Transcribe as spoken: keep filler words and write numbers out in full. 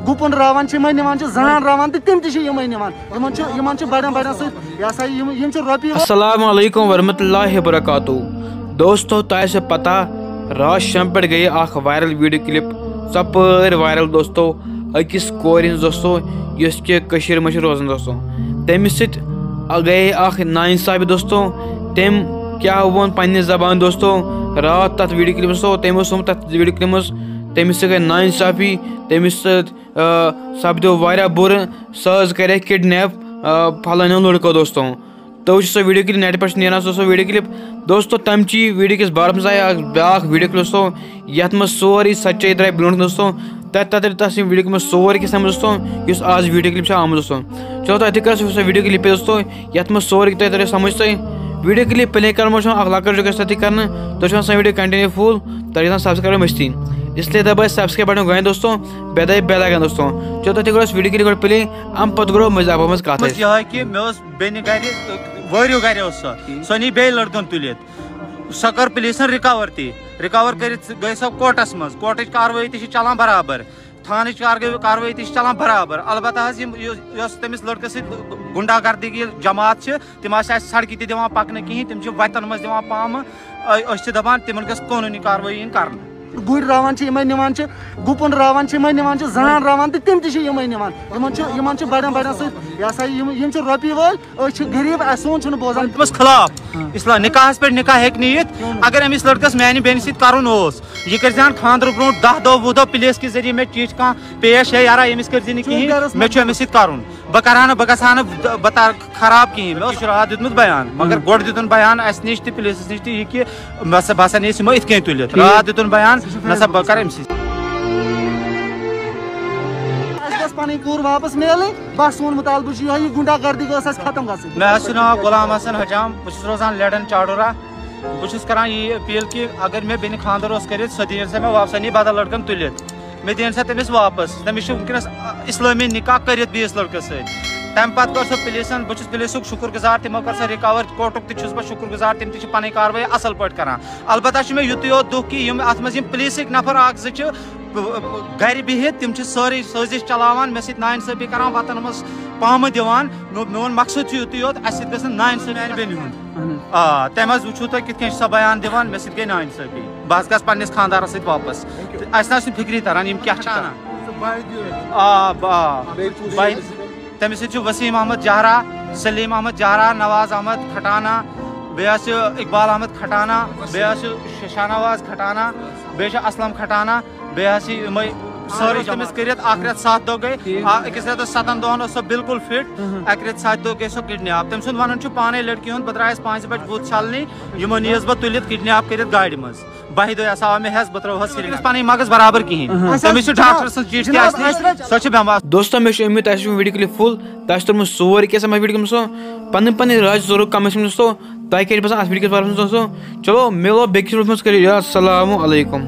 گُپن راوان چھِ یِمے نِوان، چھِ زنان راوان تہٕ تِم تہِ چھِ یِمے نِوان۔ یِمن چھِ، یِمن چھِ بڑٮ۪ن بڑٮ۪ن سۭتۍ، یہِ ہسا یہِ، یِم، یِم چھِ رۄپیہِ وٲلۍ۔ السلام علیکم ورحمۃ اللہ وبرکاتہ۔ دوستو، تۄہہِ آسہِ پتہ، راتھ شام پٮ۪ٹھ گٔیے اکھ وائرل ویڈیو کلپ، ژۄپٲرۍ وائرل دوستو، أکِس کورِ ہٕنٛز دوستو، یۄس کہِ کٔشیٖرِ منٛز چھِ روزان دوستو۔ تٔمِس سۭتۍ گٔیے اکھ ناانصافی دوستو۔ تٔمۍ کیٛاہ ووٚن پننہِ زبان دوستو، راتھ تتھ ویڈیو کلپس دوستو، تٔمۍ اوس ووٚنمُت تتھ ویڈیو کلپس منٛز، تٔمِس سۭتۍ گٔے ناانصافی، تٔمِس سۭتۍ آ، سپدیو واریاہ بُرٕ، سُہ حظ کَرِ کِڈنیپ، آ، پھلٲنیو لٔڑکو دوستو۔ تو وٕچھِو سۄ ویڈیو کلپ، نیٹ پٮ۪ٹھ چھِ نیران سۄ، سۄ ویڈیو کلپ۔ دوستو، تَمہِ چی ویڈیو کِس بارس منٛز آیہِ اکھ بیٛاکھ ویڈیو کلپ دوستو، یَتھ منٛز سورُے سچٲیی درٛاے برٛونٛٹھ دوستو۔ تَتھ، تَتھ درٛاے تَتھ سۭتۍ ویڈیو کلپ منٛز سورُے کینٛہہ سمجھ دوستو، یُس آز ویڈیو کلپ چھِ آمٕژ دوستو۔ چلو، تۄہہِ تہِ کَرو سۄ ویڈیو کلپ دوستو، یَتھ منٛز سورُے تۄہہِ تَریو سمجھ تۄہہِ۔ ویڈیو کلپ پلے کرنہٕ برٛونٛہہ چھُ اکھ لۄکٕٹ request تۄہہِ تہِ کرنہٕ، تُہۍ چھِو آسان ویڈیو continue full، تۄہہِ چھِ آسان subscribe مٔشتٕے۔ اس لیے دبٲیِو subscribe button گۄڈٕنٮ۪تھ دوستو، بیٚیہِ دبٲیِو bell icon دوستو۔ چلو، تۄہہِ تہِ گۄڈٕ ٲس ویڈیو کلپ گۄڈٕ پلے، اَمہِ پتہٕ کرو مٔنٛزۍ اَپٲرۍ منٛز کَتھ أسۍ۔ یِہوٚے کہِ مےٚ اوس بیٚنہِ گرِ، وٲرِو گرِ اوس سۄ، سۄ نی بیٚیہِ لٔڑکَن تُلِتھ۔ سۄ کٔر پُلیٖسَن recover تہِ۔ Recover کٔرِتھ گٔے سۄ کورٹَس منٛز۔ کورٹٕچ کاروٲیی تہِ چھِ چلان برابر۔ تھانٕچ کاروٲیی، کاروٲیی تہِ چھِ چلان برابر۔ البتہ حظ، یِم، یۄس، یۄس تٔمِس لٔڑکَس سۭتۍ غُنڈہ گردٕگی جماعت چھِ، تِم آسہِ اَسہِ سڑکہِ تہِ دِوان پَکنہٕ کِہیٖنۍ، تِم چھِ وَتَن منٛز دِوان پامہٕ۔ أ-، أسۍ چھِ دَپان، تِمَن گٔژھ قونوٗنی کاروٲیی یِنۍ کَرنہٕ۔ گُرۍ راوان چھِ یِمَے نِوان چھِ، گُپُن راوان چھِ یِمَے نِوان چھِ، زنان راوان تہٕ تِم تہِ چھِ یِمَے نِوان۔ یِمَن چھِ، یِمَن چھِ بڑٮ۪ن بڑٮ۪ن سۭتۍ، یہِ ہسا یہِ، یِم، یِم چھِ رۄپیہِ وٲلۍ، أسۍ چھِ غریٖب، اَسہِ، سون چھُنہٕ بوزان۔ تٔمِس خلاف اصلاح، نکاحَس پٮ۪ٹھ نکاح ہیٚکہِ نہٕ یِتھ۔ اگر أمِس لٔڑکَس میٛانہِ بیٚنہِ سۭتۍ کَرُن اوس، یہِ کٔرۍ زِہَن خانٛدرٕ برونٛٹھ دَہ دۄہ، وُہ دۄہ پُلیٖس کہِ ذٔریعہٕ مےٚ چِٹھۍ کانٛہہ پیش، ہے یارا، أمِس کٔرۍ زِ نہٕ کِہیٖنۍ، مےٚ چھُ أمِس سۭتۍ کَرُن۔ بہٕ کَرٕ ہا نہٕ، بہٕ گژھٕ ہا نہٕ، بہٕ تَرٕ خراب کِہیٖنۍ۔ مےٚ اوس راتھ دیُتمُت بیان، مگر گۄڈٕ دیُتُن بیان اَسہِ نِش تہِ، پُلیٖسَس نِش تہِ، یہِ کہِ بہٕ ہسا، بہٕ ہسا نِیَس یِمو یِتھ کٔنۍ تُلِتھ۔ راتھ دیُتُن بیان، نہ سا بہٕ کَرٕ أمۍ سۭتۍ۔ اَسہِ گٔژھ پَنٕنۍ کوٗر واپَس میلٕنۍ۔ بَس، سون مُطالبہٕ چھُ یِہوٚے، یہِ غُنڈہ گردی گٔژھ اَسہِ ختم گژھٕنۍ۔ مےٚ حظ چھُ ناو غلام حسن حجام، بہٕ چھُس روزان لڈن چاڈورہ۔ بہٕ چھُس کران یہِ appeal کہِ اگر مےٚ بیٚنہِ خانٛدر اوس کٔرِتھ، سۄ دِیِن سا مےٚ واپس، سۄ نی بدل لڑکن تُلِتھ، مےٚ دِیِن سا تٔمِس واپس۔ تٔمِس چھُ وٕنکیٚنس، آ، اسلٲمی نکاح کٔرِتھ بیٚیِس لڑکس سۭتۍ۔ تَمہِ پتہٕ کٔر سۄ پُلیٖسن، بہٕ چھُس پُلیٖسُک شُکُر گُزار، تِمو کٔر سۄ recover، کورٹُک تہِ چھُس بہٕ شُکُر گُزار، تِم تہِ چھِ پنٕنۍ کاروٲیی اصل پٲٹھۍ کران۔ البتہ چھُ مےٚ یُتُے یوت دُکھ کہِ یِم اتھ منٛز یِم پُلیٖسٕکۍ نفر اکھ زٕ چھِ، ب-، ب-، گرِ بِہِتھ، تِم چھِ سٲرٕے سٲزِش چلاوان، مےٚ سۭتۍ نااِنصٲفی کران، وطن منٛز پامہٕ دِوان۔ نو-، میون مقصد چھُ یُتُے یوت، اَسہِ سۭتۍ گژھِ نہٕ نااِنصٲفی میانہِ بیٚنہِ ہُنٛد۔ آ، تَمہِ حظ وٕچھِو تُہۍ کِتھ کٔنۍ چھِ سۄ بیان دِوان، مےٚ سۭتۍ گٔے نااِنصٲفی۔ بہٕ حظ گژھٕ پننِس خانٛدارَس سۭتۍ واپس۔ تہٕ اَسہِ نہ حظ چھُنہٕ فِکری تَران یِم کیٛاہ چھِ کران۔ آ، بہٕ، آ۔ بہٕ، تٔمِس سۭتۍ چھُ وسیٖم احمد جہرا، سلیٖم احمد جہرا، نواز احمد کھٹانہ، بیٚیہِ حظ چھُ اقبال احمد کھٹانہ، بیٚیہِ حظ چھُ شاہ نواز کھٹانہ، بیٚیہِ چھُ اسلم کھٹانہ، بیٚیہِ حظ چھِ یِمے سٲری تٔمِس کٔرِتھ۔ اکھ رٮ۪تھ ستھ دۄہ گٔے، آ، أکِس رٮ۪تس ستن دۄہن اوس سۄ بالکل فٹ۔ اکہِ رٮ۪تہِ ستہِ دۄہ گٔے سۄ کڈنیپ۔ تٔمۍ سُنٛد ونُن چھُ پانے لڑکی ہُنٛد، بہٕ درٛایس پانٛژِ بجہِ بُتھ چھلنہِ، یِمو نِیَس بہٕ تُلِتھ کڈنیپ کٔرِتھ گاڑِ منٛز۔ بَہہِ دۄہہِ ہسا آو مےٚ ہٮ۪س، بہٕ ترٛووہس سرینگر۔ پنٕنۍ مغز برابر کِہیٖنۍ۔ تٔمِس چھُ ڈاکٹر سٕنٛز چِٹھۍ تہِ اَسہِ نِش، سۄ چھِ بٮ۪مار۔ دوستو، مےٚ چھُ اُمید تۄہہِ چھُ ویڈیو کلپ فُل، تۄہہِ چھُ توٚرمُت سورُے کینٛہہ سمجھ ویڈیو کلپ سُہ۔ پنٕنۍ پنٕنۍ راے ضروٗر comment section منٛز دوستو، تۄہہِ کیٛاہ چھُ باسان اَتھ ویڈیو کِس بارس منٛز دوستو۔ چلو، مِلو بیٚکِس ویڈیوَس منٛز، کٔرِو یاد۔ السلام علیکم۔